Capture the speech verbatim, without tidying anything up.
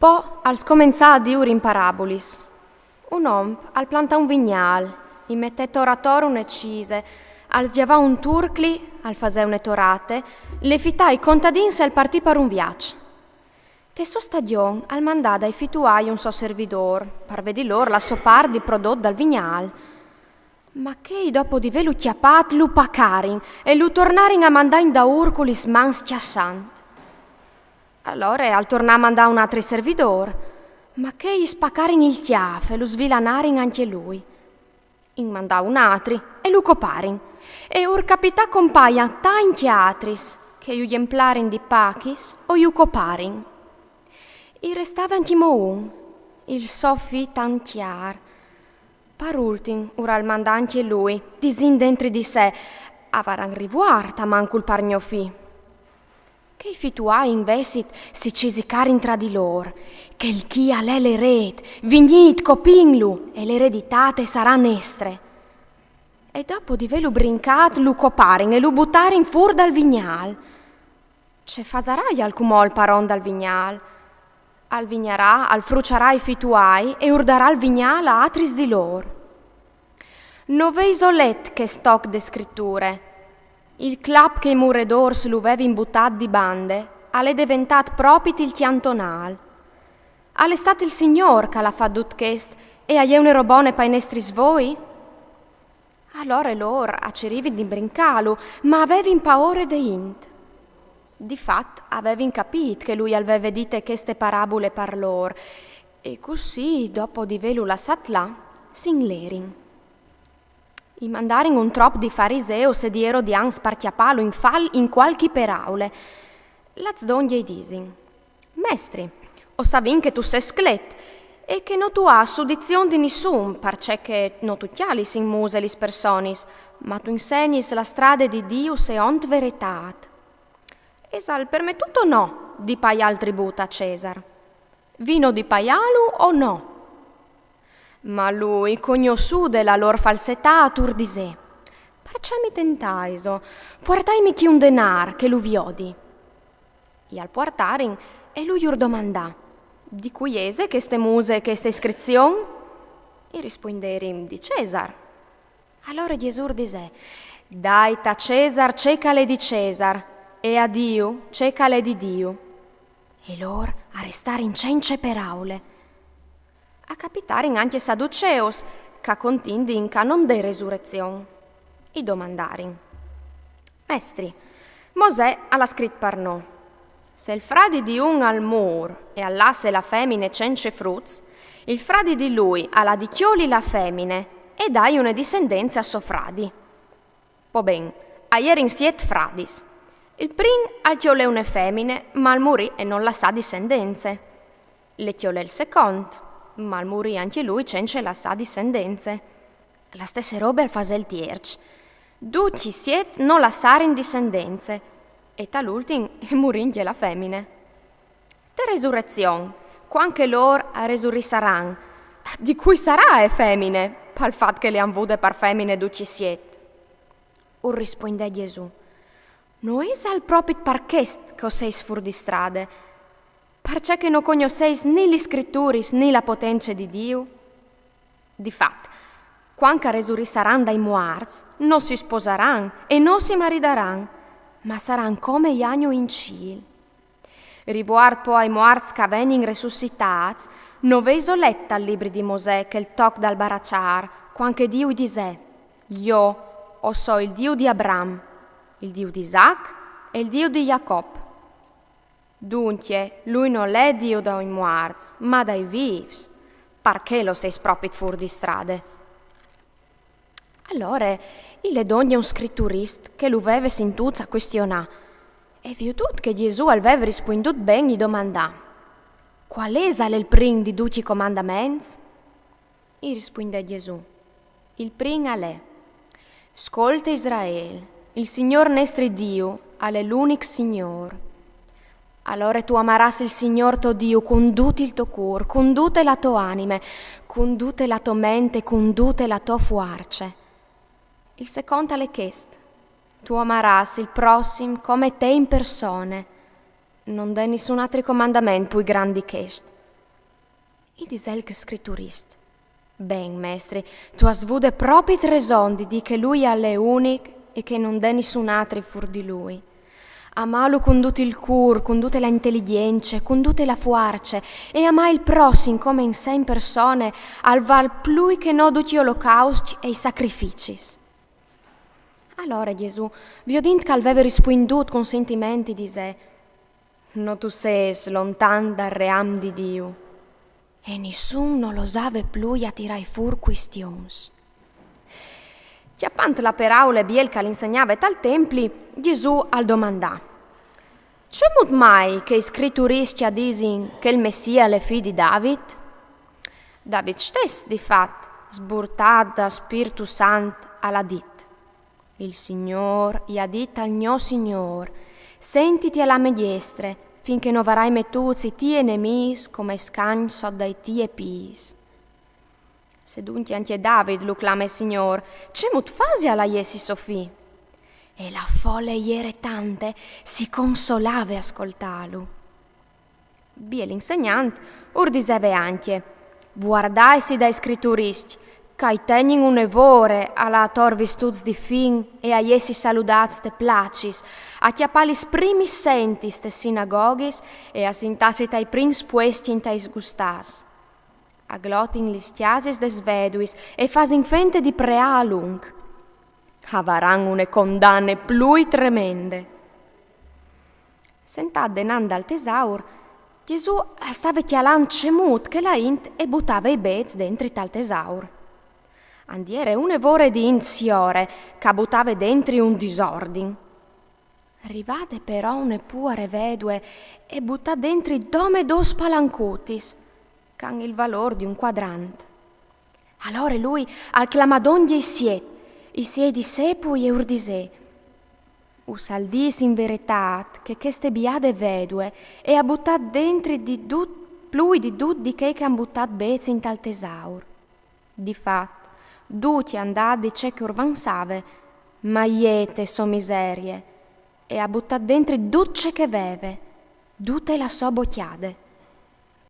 Po al scomençà a diur in parabulis. Un om al plantà un vignâl, i metè tor ator une cise, al sgjavà un turcli, al fasè une torate, le fità i contadins e al partì par un viaç. Te sô stagjon al mandà dai fituâi un so servidôr, par vedi lôr la so part di prodot dal vignâl. Ma chei, dopo di vêlu cjapât, lu pacarin e lu tornarin a mandâ indaûr cu lis mans cjassant. Alore al tornà a mandâ un altri servidôr, ma chei i spacarin il cjâf e lu svilanarin ancje lui. In mandà un altri e lu coparin. E ur capità compagn a tancj altris, che ju gjemplarin di pachis o ju coparin. I restave ancjemò un, il so fi tant cjâr. Par ultin ur al mandà ancje lui, disint dentri di se: «A varan rivuart almancul par gno fi.» Chei fituâi invezit si cisicarin tra di lôr: «Chel chi al è l'erêt, vignît, copìnlu, e l'ereditât e sarà nestre.» E dopo di vêlu brincât, lu coparin e lu butarin fûr dal vignâl. Ce fasarai alcumò il paron dal vignâl? Al vignarà, al fruçarà i fituâi e ur darà il vignâl a altris di lôr. No vêso let chest toc de scriture? Il clap che i muredôrs lu vevin butât di bande al è deventât propit il cjantonâl. Al è stât il Signôr che al à fat dut chest e al è une robone pai nestris voi? Alore lôr a cirivin di brincâlu, ma a vevin paure de int. Di fat, a vevin capît che lui al veve dite cheste parabule par lôr, e cussì, dopo di vêlu lassât là, si inlerin. I mandarin un trop di fariseus e di erodians par cjapâlu in fal in cualchi peraule. Las dongje i disin: «Mestri, o savìn che tu sês sclet e che no tu âs sudizion di nissun, parcè che no tu cjalis in muse lis personis, ma tu insegnis la strade di Diu seont veretât. Isal permetût o no di paiâ il tribût a Cesar? Vino di paiâlu o no?» Ma lui, cognossude la lôr falsetât, ur disè: «Parcè mi tentaiso? Puartaimi chi un denâr che lu viodi.» I al puartarin e lui ur domandà: «Di cui ise cheste muse e cheste iscrizion?» I rispuinderin: «Di Cesar.» Alore Jesù ur disè: «Dait a Cesar ce che al è di Cesar e a Diu ce che al è di Diu.» E lôr a restarin cence peraule. A capitarin ancje saduceus, che a contindin che no 'nd è resurezion. I domandarin: «Mestri, Mosè al à scrit par nô: Se il fradi di un al mûr e al lasse la femine cence fruts, il fradi di lui al à di cjoli la femine e dâi une dissendence a so fradi.» Po ben, a jerin siet fradis. Il prin al cjolè une femine, ma al murì e no 'nd lassà dissendence. Le cjolè il secont, ma al murì ancje lui cence lassâ dissendence. La stesse robe al fasè il tierç. Ducj i siet no lassarin dissendence, e tal ultin e murì ancje la femine. Te resurezion, cuant che lôr a resurissaran, di cui sarà e femine, pal fat che le àn vude par femine ducj i siet? Ur rispuindè Jesù: No isal propit par chest che o seis fûr di strade, parcè che no cognossês ni lis Scrituris ni la potence di Diu? Di fat, cuant che a resurissaran dai muarts, no si sposaran e no si maridaran, ma a saran come i agnui in cîl. Rivuart po ai muarts che a vegnin resussitâts, no vêso let tal libri di Mosè chel toc dal baraçâr, cuant che Diu i disè: Jo o soi il Diu di Abram, il Diu di Isac e il Diu di Jacop. Duncje, lui nol è Diu dai muarts, ma dai vîfs. Par chel o seis propit fûr di strade. Alore, i le dongje un scriturist che lu veve sintût a cuestionâ, e viodût che Jesù al veve rispuindût ben, i domandà: Cuâl isal il prin di ducj i comandaments? I rispuindè Jesù: Il prin al è: Scolte Israel, il Signôr nestri Diu al è l'unic Signôr. Alore tu amarâs il Signôr to Diu cun dut il to cûr, cun dute la tô anime, cun dute la tô mente, cun dute la tô fuarce. Il secont al è chest: Tu amarâs il prossim come te in persone. No 'nd è nissun altri comandament plui grant di chest. I disè il scriturist: Ben, mestri, tu âs vude propit reson di dî che lui al è unic e che nol è nissun altri fûr di lui. Amâlu cun dut il cûr, cun dute la inteligjence, cun dute la fuarce, e amâ il prossim come in sè in persone, al vâl plui che no ducj i olocauscj e i sacrificis. Alore Jesù, viodint che al veve rispuindût cun sintiment, i disè: No tu sês lontan dal ream di Diu. E nissun nol osave plui a tirâi fûr cuistions. Cjapant la peraule biel che al insegnave tal templi, Jesù al domandà: Cemût mai che i scriturist a disin che il Messia al è fi di David? David stes, di fat, sburtât dal Spirtu Sant, al à dit: Il Signôr i à dit al gno Signôr: Sentiti a la mê diestre, fin che no varai metûts i tiei nemîs come scagn sot dai tiei pîts. Se duncje ancje David lu clame Signôr, cemût fasial a jessi so fi? E la fole e jere tante, si consolave a scoltâlu. Biel insegnant ur diseve ancje: Vuardaitsi dai scriturist, che a i tegnin une vore a lâ ator vistûts di fin e a jessi saludâts tes placis, a cjapâ lis primis sentis tes sinagoghis e a sintâsi tai prins puescj intai sgustâts. A glotin lis cjasis des veduis e fasin fente di preâ a lunc. A varan une condane plui tremende. Sentât denant dal tesaur, Jesù al stave cjalant cemût che la int e butave i bêçs dentri tal tesaur. And jere une vore di int siore, che a butave dentri un disordin. Rivade però une puare vedue e butà dentri dome dôs palancutis, che a àn il valôr di un cuadrant. Alore lui al clamà dongje i siet, i siei discepui e ur disè: Us al dîs in veretât che cheste biade vedue e à butât dentri di dut, plui di dut di chei che a àn butât bêçs intal tesaur. Di fat, ducj a àn dât di ce che ur vansave, ma jê te sô miserie e à butât dentri dut ce che e veve, dute la sô bocjade.